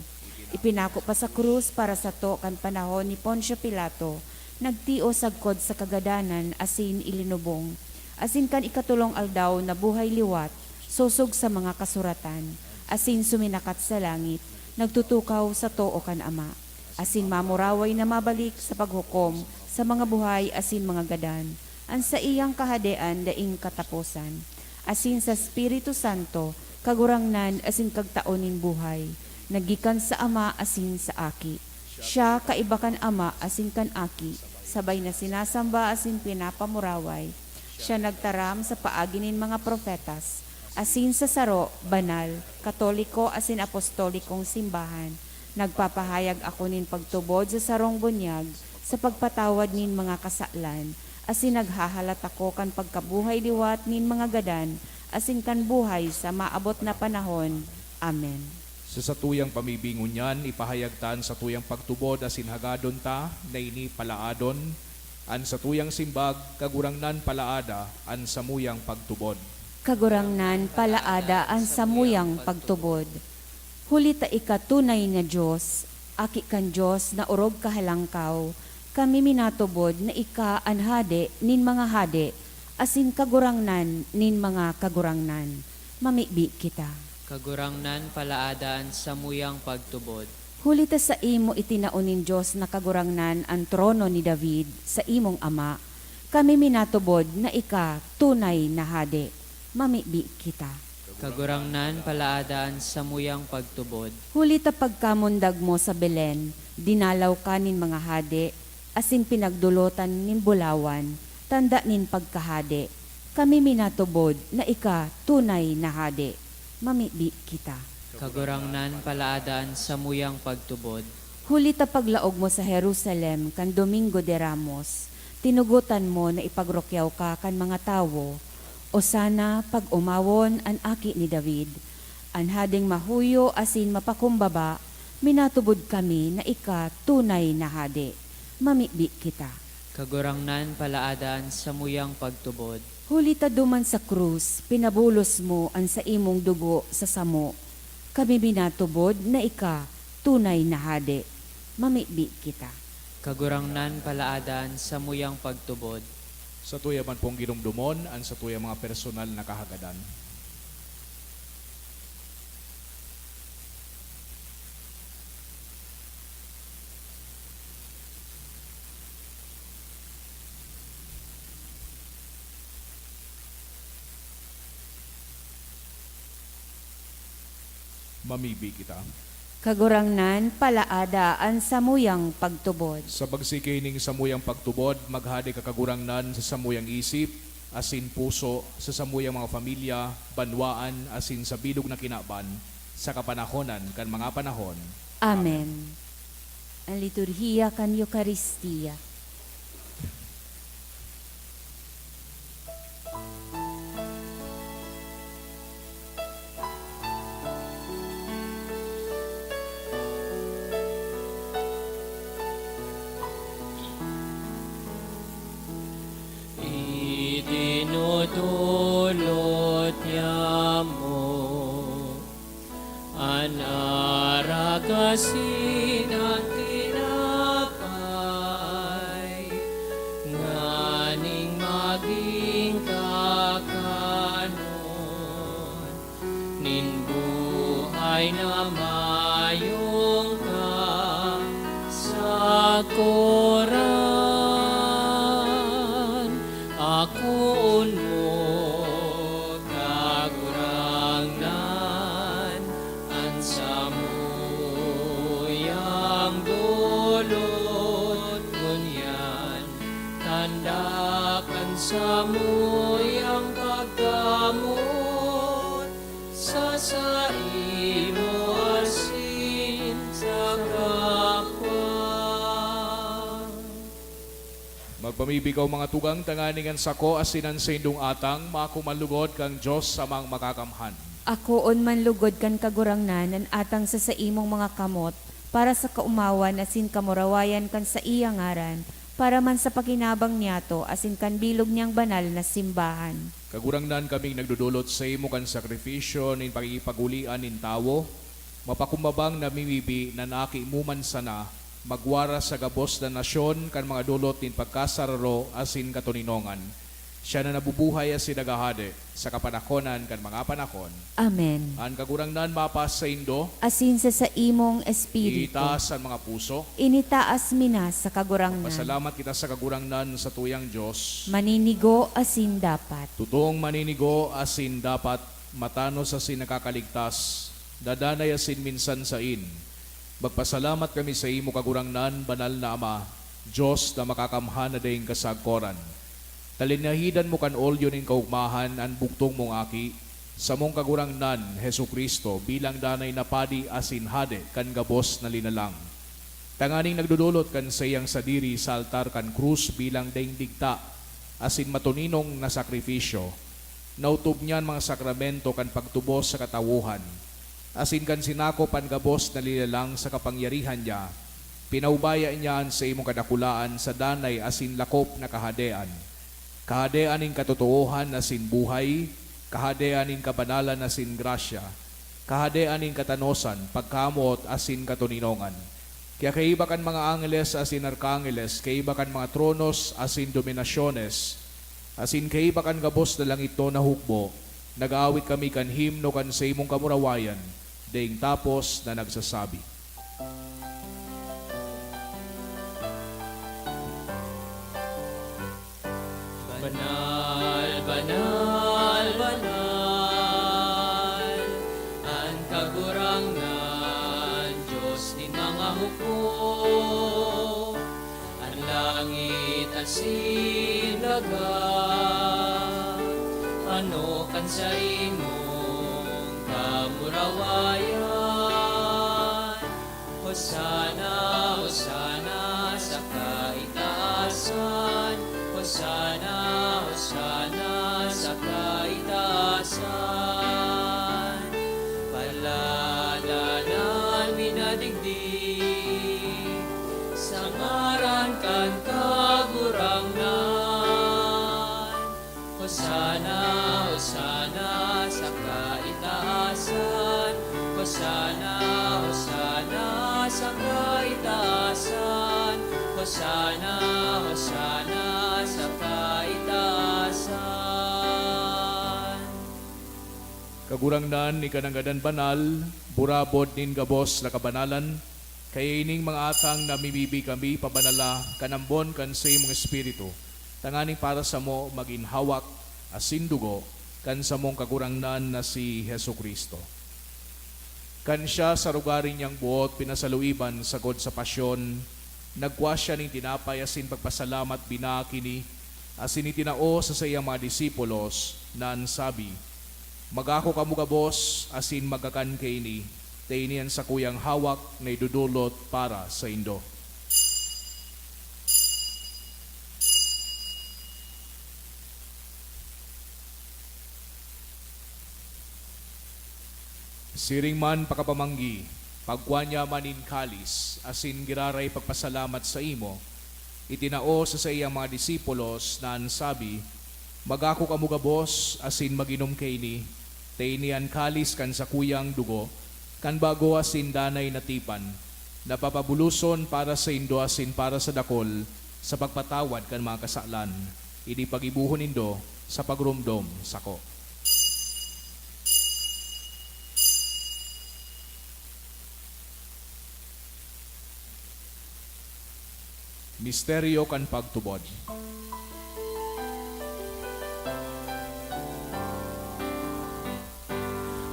Ipinako pa sa krus para sato kan panahon ni Poncio Pilato, nagtios sagkod sa kagadanan asin ilinubong. Asin kan ikatolong aldaw nabuhay liwat, sosog sa mga kasuratan, asin suminakat sa langit, nagtutukaw sa too kan Ama, asin mamuraway na mabalik sa paghukom sa mga buhay asin mga gadan. An saiyang kahadean daing kataposan, asin sa Espiritu Santo, Kagurangnan asin Kagtao nin buhay, na gikan sa Ama asin sa Aki. Siya kaiba kan Ama asin kan Aki, sabay na sinasamba asin pinapamuraway. Siya nagtaram sa paagi nin mga propetas, asin sa saro, banal, katoliko asin apostolikong simbahan. Nagpapahayag ako nin pagtubod sa sarong bunyag sa pagpatawad nin mga kasalan, asin naghahalat ako kan pagkabuhay liwat nin mga gadan asin kan buhay sa maabot na panahon. Amen. Sa satuyang pamibi ngunyan, ipahayag ta an satuyang pagtubod asin hagadon ta na ini palaadon. An satuyang simbag, Kagurangnan, palaada an samuyang pagtubod. Kagurangnan, palaada an samuyang pagtubod. Huli ta ika tunay na Dios, Aki kan Dios na orog kahalangkaw, kami minatubod na ika an Hade nin mga hade asin Kagurangnan nin mga kagurangnan. Mamibi kita. Kagurangnan, palaada an samuyang pagtubod. Huli ta saimo itinao nin Dios na Kagurangnan an trono ni David, saimong ama. Kami minatubod na ika tunay na hade. Mamibi kita. Kagurangnan, palaada an samuyang pagtubod. Huli ta pagkamundag mo sa Belen, dinalaw ka nin mga hade, asin pinagdolotan nin bulawan, tanda nin pagkahade. Kami minatubod na ika tunay na hade. Mamibi kita. Kagurangnan, palaada an samuyang pagtubod. Huli ta paglaog mo sa Jerusalem kan Domingo de Ramos, tinugotan mo na ipagrukyaw ka kan mga tawo, "Osana, pag-omawon an Aki ni David, an Hadeng mahuyo asin mapakumbaba, minatubod kami na ika tunay na Hade." Mamibi kita. Kagurangnan, palaada an samuyang pagtubod. Huli ta duman sa krus, pinabulos mo an saimong dugo sa samo. Kami minatubod na ika tunay na Hade. Mamibi kita. Kagurangnan, palaada an samuyang pagtubod. Satuya man pong ginomdomon an satuyang mga personal na kahagadan. Mamibi kita. Kagurangnan, palaada an samuyang pagtubod. Sa pagsigay ning samuyang pagtubod, maghade ka, Kagurangnan, sa samuyang isip asin puso, sa samuyang mga pamilya, banwaan, asin sa bilog na kinaban, sa kapanahonan kan mga panahon. Amen. Amen. An liturhiya kan Eukaristia. Itinutulot niya mo an arak asin an tinapay, nganing magin kakanon nin buhay na mayong kasakoran. Akoon mo, Kagurangnan, an samuyang dolot ngunyan, tanda kan samuyang pagkamoot sa saimo asin sa kapwa. Magpamibi kaw, mga tugang, tanganing an sako asin an saindong atang maako man lugod kan Dios Amang Makakamhan. Akoon man lugod kan Kagurangnan an atang sa saimong mga kamot, para sa kaomawan asin kamurawayan kan saiya ngaran, para man sa pakinabang niyato asin kan bilog niyang banal na simbahan. Kagurangnan, kaming nagdodolot saimo kan sakrifisyo nin pakikipag-olian nin tawo, mapakumbabang namimibi na an Aki mo man sana magwaras sa gabos na nasyon kan mga dolot nin pagkasararo asin katoninongan. Siya na nabubuhay asin naghahade sa kapanakonan kan mga panahon. Amen. An Kagurangnan mapasaindo. Asin sa saimong espiritu. Itaas an mga puso. Initaas mi na sa Kagurangnan. Magpasalamat kita sa Kagurangnan, satuyang Dios. Maninigo asin dapat. Totoong maninigo asin dapat, matanos asin nakakaligtas, dadanay asin minsan sain. Magpasalamat kami saimo, Kagurangnan, Banal na Ama, Dios na makakamhan na daing kasagkoran. Ta linahidan mo kan olyo nin kaogmahan an bugtong mong Aki, samong Kagurangnan, Jesu-Cristo, bilang danay na Padi asin Hade kan gabos na linalang. Tanganing nagdodolot kan saiyang sadiri sa altar kan krus bilang daing digta asin matoninong na sakrifisyo, naotob niya an mga sakramento kan pagtubos sa katawohan. asin kan sinakop an gabos na linalang sa kapangyarihan niya, pinaubaya niya an saimong kadakulaan sa danay asin lakop na kahadean, kahadean nin katotoohan asin buhay, kahadean nin kabanalan asin grasya, kahadean nin katanosan, pagkamoot asin katoninongan. Kaya kaiba kan mga angeles asin arkangeles, kaiba kan mga tronos asin dominasyones, asin kaiba kan gabos na langitnon na hukbo, nag-aawit kami kan himno kan saimong kamurawayan, daing tapos na nagsasabi: Banal, banal, banal, an Kagurangnan, Dios nin mga hukbo. An langit asin daga, ano kan saimong kamurawayan. Hosana, Hosana sa kaitaasan. Hosana, Hosana sa kaitaasan. Paladanan minadigdi sa ngaran kan Kagurangnan. Hosana, Hosana sa kaitaasan. Hosana, Hosana sa kaitaasan. Hosana, Hosana sa kaitaasan. Kagurangnan, ika nangadan banal, burabod nin gabos na kabanalan, kaya ining mga atang namimibi kami pabanala kan ambon kan saimong Espiritu, tanganing para samo magin hawak asin dugo kan samong Kagurangnan na si Jesu-Cristo. Kan siya sa rugari niyang boot pinasaluiban sagkod sa pasyon, nagkua siya nin tinapay asin pagpasalamat, binakini, asin itinao sa saiyang mga disipulos, na an sabi, "Magako kamo gabos asin magkakan kaini, ta ini an sakuyang hawak na idodolot para saindo." Siring man pakapamanggi, pagkua niya man nin kalis, asin giraray pagpasalamat saimo, itinao sa saiyang mga disipulos na an sabi, "Magako kamo gabos asin mag-inom kaini, ta ini an kalis kan sakuyang dugo, kan bago asin danay na tipan, na papabuloson para saindo asin para sa dakol sa pagpatawad kan mga kasalan. Ini paggibohon nindo sa pagromdom sako." Misteryo kan pagtubod.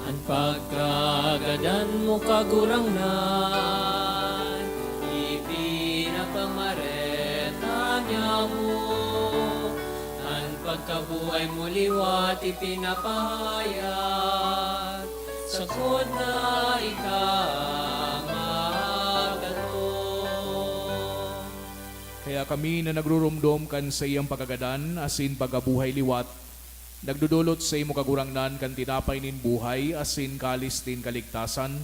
An pagkagadan mo, Kagurangnan, ipinapamareta niamo. An pagkabuhay mo liwat ipinapahayag, sagkod na ika magdatong. Kaya kami na nagruromdom kan saiyang pagkagadan asin pagkabuhay liwat, nagdodolot saimo, Kagurangnan, kan tinapay nin buhay asin kalis nin kaligtasan,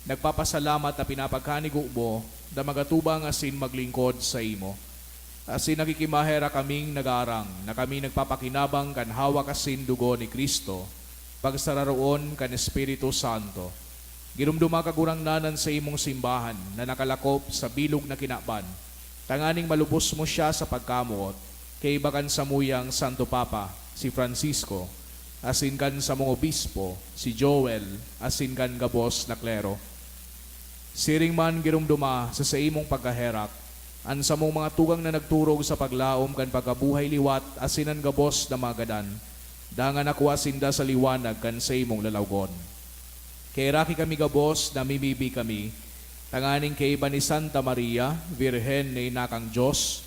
nagpapasalamat ta pinapagkanigo mo na magatubang asin maglingkod saimo. Asin nakikimaherak kaming nagaarang na kami nagpapakinabang kan hawak asin dugo ni Cristo, pagsararoon kan Espiritu Santo. Giromdoma, Kagurangnan, an saimong simbahan na nakalakop sa bilog na kinaban, tanganing malubos mo siya sa pagkamoot, kaiba kan samuyang Santo Papa, si Francisco, asin kan samong obispo, si Joel, asin kan gabos na klero. Siring man giromdoma sa saimong pagkaherak an samong mga tugang na nagturog sa paglaom kan pagkabuhay liwat asin an gabos na mga gadan, dangan nakua sinda sa liwanag kan saimong lalawgon. Kaheraki kami gabos, namimibi kami, tanganing kaiba ni Santa Maria, Birhen na ina kan Dios,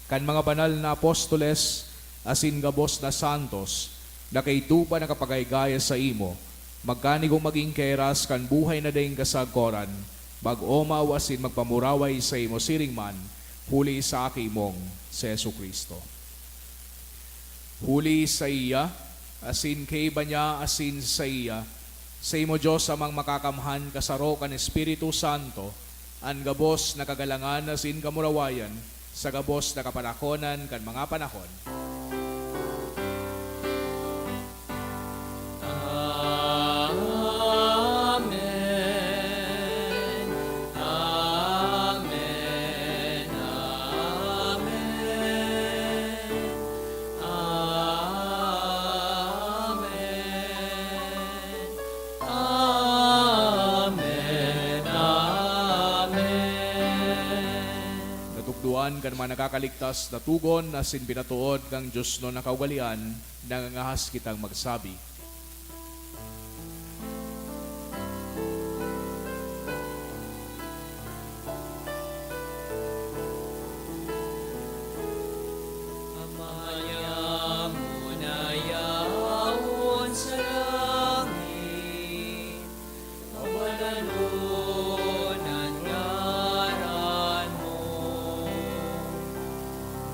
kan mga banal na apostoles, asin gabos na santos, na kaidto pa nakapagaygaya saimo, magkanigong magin kaheras kan buhay na daing kasagkoran, mag-omaw asin magpamuraway saimo siring man, huli sa Aki mong si Jesu-Cristo. Huli saiya, asin kaiba niya, asin saiya, Saimo, Dios Amang Makakamhan, kasaro kan Espiritu Santo, an gabos na kagalangan asin kamurawayan sa gabos na kapanakonan kan mga panahon. Amen. Amen. Amen. Amen. Amen. Amen. Natukdoan kan mga nakakaligtas na togon asin pinatood kan diosnon na kaugalean, nangangahas kitang magsabi. Ama niamo na yaon sa langit, pabalanon an ngaran mo.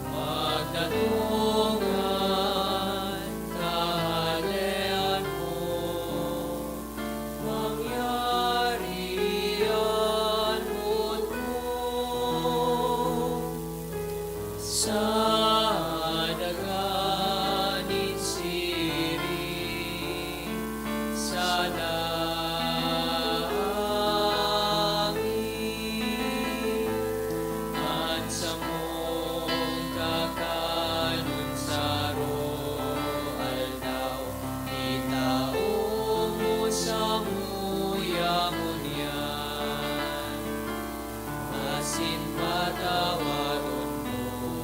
Magdatong an Kahadean mo, mangyari an boot mo sa daga nin siring sa langit. An samong kakanon sa aroaldaw, itao mo samuya ngunyan, asin patawaron mo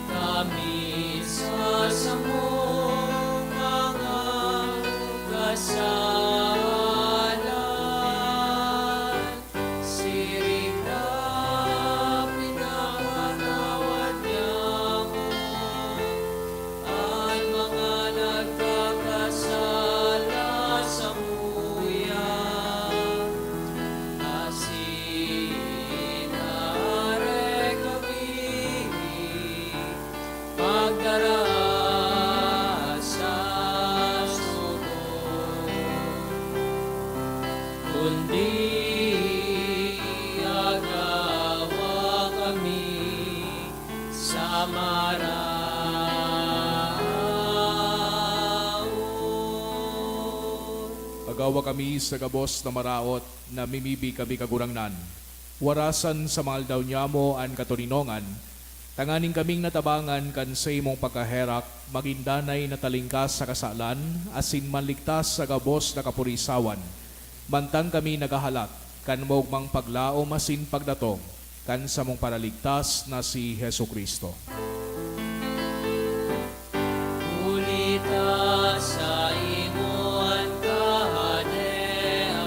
kami sa samong mga kasalan, siring na pinapatawad niamo an mga nagkakasala samuya, asin aare kami pagdara sa sugo, kundi agawa kami sa maraot. Agawa kami sa gabos na maraot, namimibi kami, Kagurangnan. Warasan sa mga aldaw niamo an katoninongan, tanganing kaming natabangan kan saimong pagkaherak, magin danay na talingkas sa kasalan, asin manligtas sa gabos na kapurisawan, mantang kami naghahalat kan maogmang paglaom asin pagdatong kan samong Paraligtas na si Jesu-Cristo. Huli ta saimo an kahadean,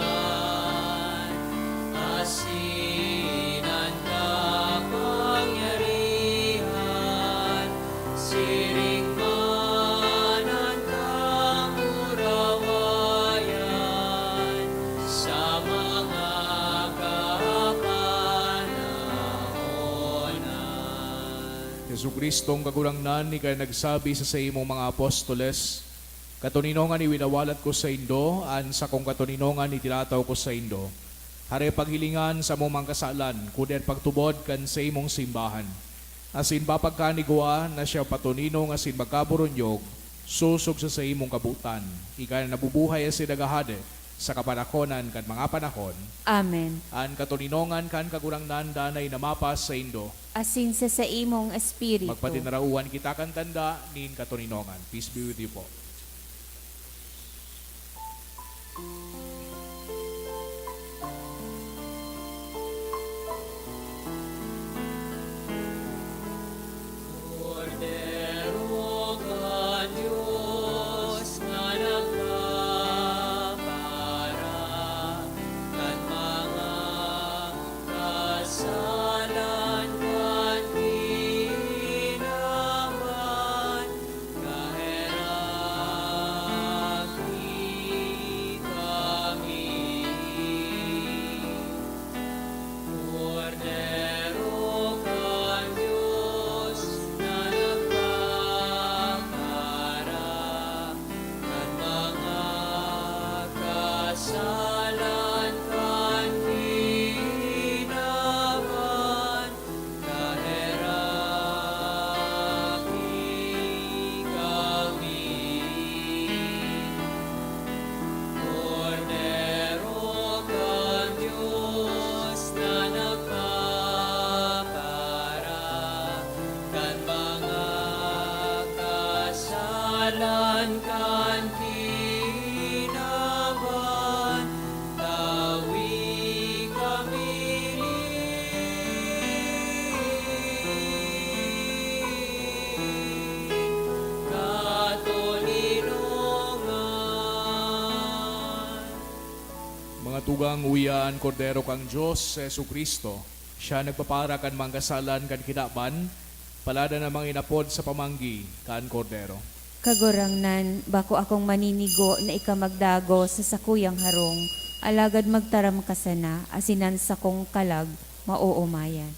asin an kapangyarihan, siring man an kamurawayan sa mga kapanahonan. Jesu-Cristong Kagurangnan, ika an nagsabi sa saimong mga apostoles, "Katoninongan iwinawalat ko saindo, an sakong katoninongan itinataw ko saindo." Hare paghilinga an samong mga kasalan, kundi an pagtubod kan saimong simbahan. Asin papagkanigwa na siya patoninong asin magkaburunyog, sosog sa saimong kabotan. Ika na nabubuhay asin naghahade sa kapanakonan kan mga panahon. Amen. An katoninongan kan Kagurangnan danay na mapas saindo. Asin sa saimong espiritu. Magpatinarawan kita kan tanda nin katoninongan. Peace be with you po. Kordero kan Dios na nagkapara kan mga kasalan kan kinaban, kaherak Tugang, uya an Kordero kan Dios, si Jesu-Cristo. Siya nagpapara kan mga kasalan kan kinaban. Palada na mga inapod sa pamanggi kan Kordero. Kagurangnan, bako akong maninigo na ika magdagos sa sakuyang harong, alagad magtaram ka sana, asin an sakong kalag maoomayan.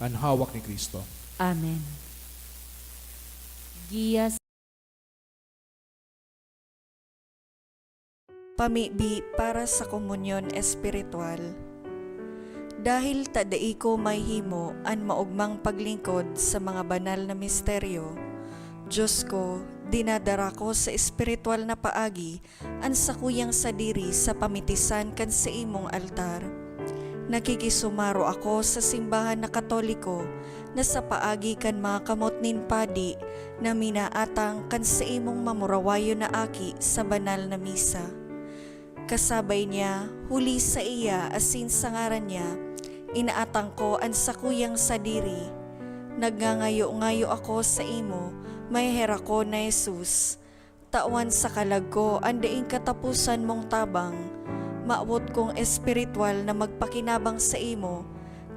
An hawak ni Cristo. Amen. Giya sa Pamibi para sa komunyon espiritual. Dahil ta dai ko mahimo an maogmang paglingkod sa mga banal na misteryo, Diyos ko, dinadara ko sa espiritual na paagi an sakuyang sadiri sa pamitisan kan saimong altar. Nakikisumaro ako sa simbahan na Katoliko na sa paagi kan mga kamot nin padi na minaatang kan saimong mamurawayon na aki sa banal na misa. Kasabay niya, huli saiya asin sa ngaran niya, inaatang ko an sakuyang sadiri. Nagngangayo-ngayo ako saimo, maheherak ko na Jesus. Tawan sa kalag ko an daing kataposan mong tabang. Mawot kong espiritual na magpakinabang saimo,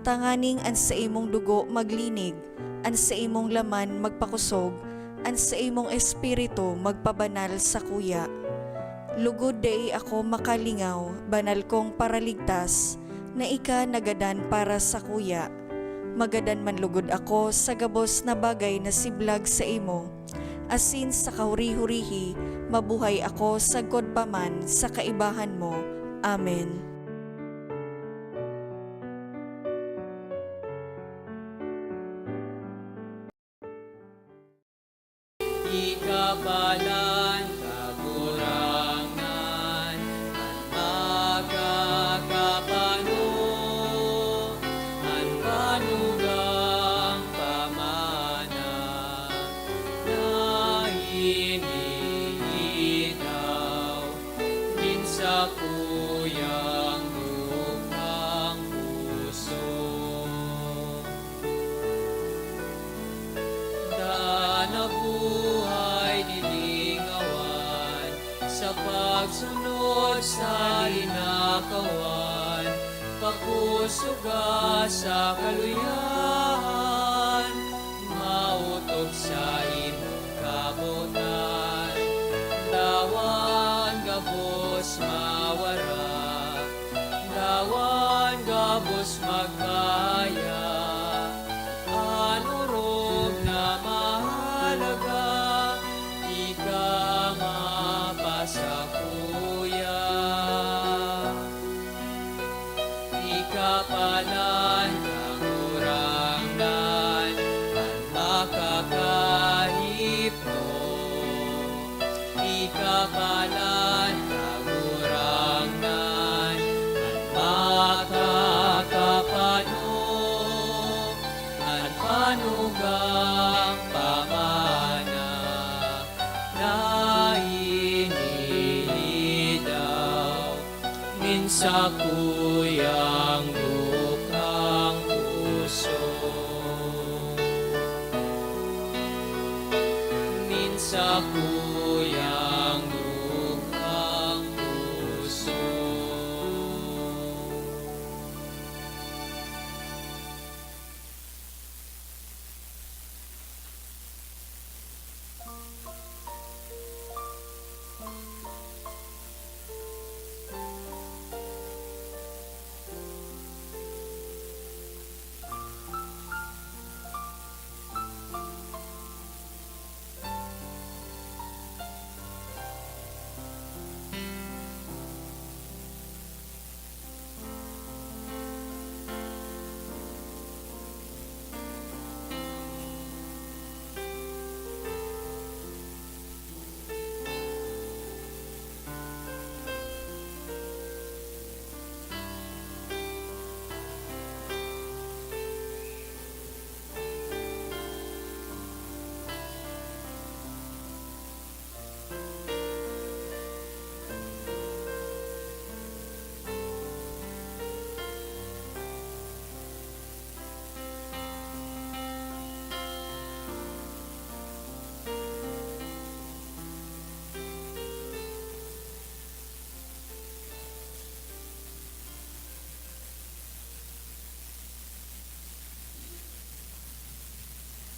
tanganing an saimong dugo maglinig, an saimong laman magpakosog, an saimong espiritu magpabanal sakuya. Lugod dai ako makalingaw, banal kong Paraligtas, na ika nagadan para sakuya. Magadan man lugod ako sa gabos na bagay na siblag saimo, asin sa kahuri-hurihi mabuhay ako sagkod pa man sa kaibahan mo. Amen. Ikapalan, Kagurangnan, an makakapano, an manugang pamana, na iniitaw nin sakuyang dukhang puso. Danay na buhay lilingawan sa pagsunod sa linakawan, pakusuga sa kaluyahan, maotob sa imong kabotan, dawan gabos mawara, dawan gabos magkaya, an orog na mahalaga, ika mapasakuya. Ikapalan, Kagurangnan, an makakahipno. Ikapalan, Kagurangnan, an makakapano, an manugang pamana, na iniidaw nin sakuyang dukhang puso. Nin sakuyang dukhang puso.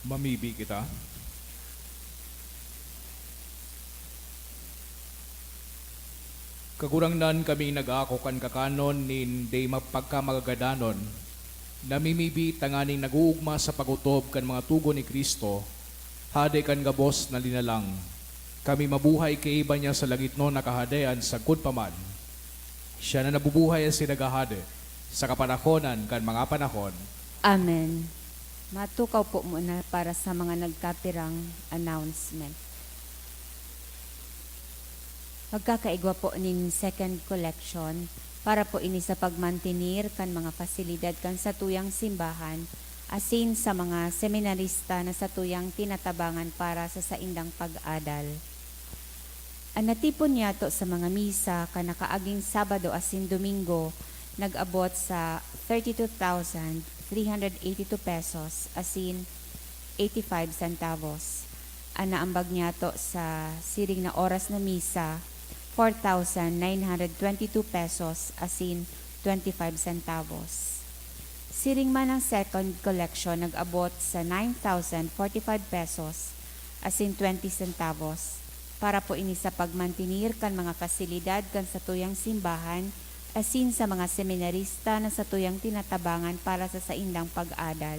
Mamibi kita. Kagurangnan, kami nag-aako kan kakanon nin dai mapagkamagagadanon, namimibi tanganing nag-oogma sa pag-otob kan mga togon ni Cristo, Hade kan gabos na linalang. Kami mabuhay kaiba niya sa langitnon na Kahadean sagkod pa man. Siya na nabubuhay asin naghahade sa kapanahonan kan mga panahon. Amen. Matukaw po muna para sa mga nagkapirang announcement. Magkakaigwa po nin second collection para po ini sa pagmantenir kan mga pasilidad kan satuyang simbahan asin sa mga seminarista na satuyang tinatabangan para sa saindang pag-adal. An natipon niyato sa mga misa kan nakaaging Sabado asin Domingo nag-abot sa thirty-two thousand three hundred eighty-two pesos asin eighty-five centavos. An naambag niyato sa siring na oras na misa, four thousand nine hundred twenty-two pesos asin twenty-five centavos. Siring man ang second collection nag-abot sa nine thousand forty-five pesos asin twenty centavos para po ini sa pagmantenir kan mga pasilidad kan satuyang simbahan asin sa mga seminarista na satuyang tinatabangan para sa saindang pag-adal.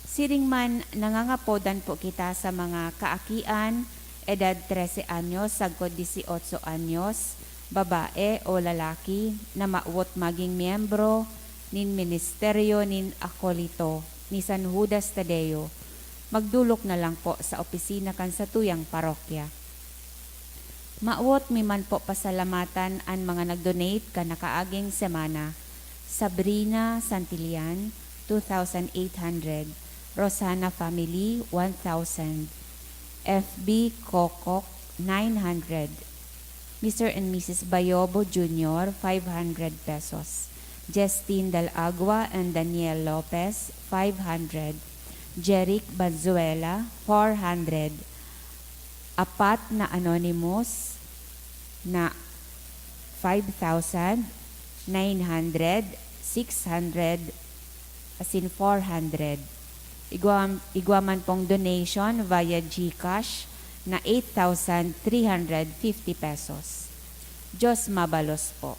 Siring man, nangangapodan po kita sa mga kaakian, edad trese anyos sagkod dieciocho anyos, babae o lalaki, na mawot magin miyembro nin ministeryo nin akolito ni San Judas Tadeo. Magdolok na lang po sa opisina kan satuyang parokya. Mawot mi man po pasalamatan an mga nag-donate kan nakaaging semana: Sabrina Santillan, two thousand eight hundred; Rosana Family, one thousand; F B Kokok, nine hundred; Mister and Missus Bayobo Junior, five hundred pesos; Jestin Dal Agua and Daniel Lopez, five hundred; Jeric Banzuela, four hundred; apat na anonymous na five thousand, nine hundred, six hundred, asin four hundred. Igwa, igwa man pong donation via GCash na eight thousand three hundred fifty pesos. Diyos mabalos po.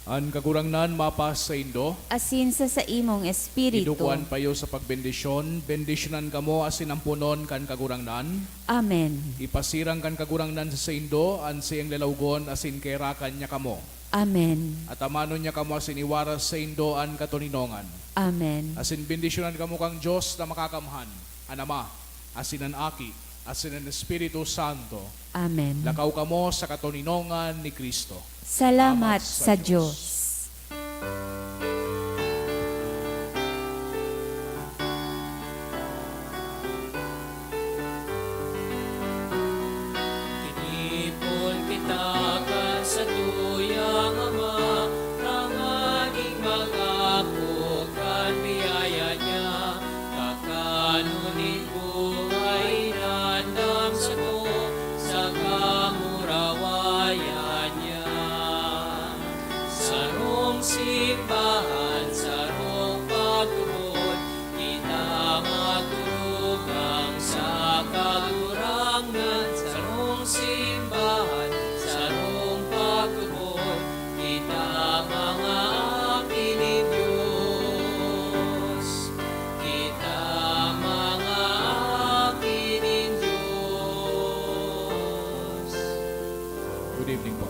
An Kagurangnan mapasaindo. Asin sa saimong espiritu. Idukuan payo sa pagbendisyon, bendisyonan kamo asin amponon kan Kagurangnan. Amen. Ipasirang kan Kagurangnan sa saindo an saiyang lalawgon asin kaerakan niya kamo. Amen. Atamanon niya kamo asin iwaras saindo an katoninongan. Amen. Asin bendisyonan kamo kan Dios na Makakamhan, an Ama, asin an Aki, asin an Espiritu Santo. Amen. Lakaw kamo sa katoninongan ni Cristo. Salamat sa Dios. Tinipon kita kan satuyang Ama, tanganing mag-ako kan biyaya niya, kakanon nin buhay na andam sato sa kamurawayan niya. Sarong simbahan, sarong pagtubod, kita maturugang sa Kagurangnan. Sarong simbahan, sarong pagtubod, kita mga aki nin Dios. Kita mga aki nin Dios. Good evening po.